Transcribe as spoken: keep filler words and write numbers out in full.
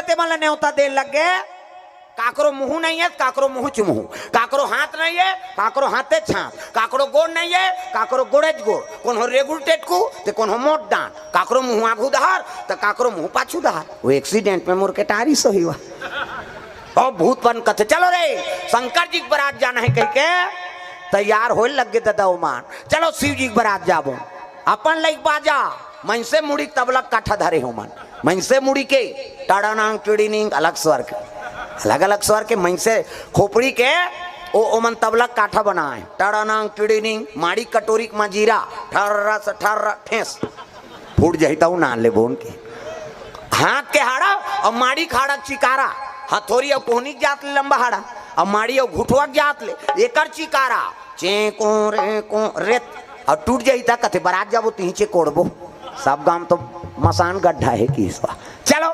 ते मन ला नेवता दे लग गे। काकरो मुंह नहीं है, काकरो मुंह च मुंह, काकरो हाथ नहीं है, काकरो हाथे च हाथ, काकरो गोड़ नहीं है, काकरो गोड़े च गोड़, कोनो रेगुल टेटकू, ते कोनो मोट डांट, काकरो मुंह आगू दहार, ते काकरो मुंह पाछू दहार। वो एक्सीडेंट में मोर के टारी सो ही हुआ। ओ भूत मन कथे, "चलो रे, शंकर जी के बरात जाना है," कह के तैयार होए लग गे ददा ओमन। "चलो शिव जी के बरात जाबो।" अपन लइक बाजा, मनसे मुड़ी तबला काठा धरे हो मन, मनसे मुड़ी के टाड़ानांग टिड़ीनिंग, अलग स्वर के, अलग अलग स्वर के मनसे खोपड़ी के ओ, ओमन तबला काठा बनाए, टाड़ानांग टिड़ीनिंग, माड़ी कटोरी के मजीरा, ठर्रा से ठर्रा ठेस, फूट जाही तऊ ना ले बोन के। हाथ के हाड़ा अउ माड़ी के हाड़ा के चिकारा, हथोरी अउ कोहनी के जात ले लंबा हाड़ा, अउ माड़ी अउ घुटवा के जात ले एकर चिकारा, चे को रे को रेत, अउ टूट जाही त कथे बरात जाबो तिही चे कोड़बो। सब गांव तो मसान गड्ढा है कि इस बार। चलो।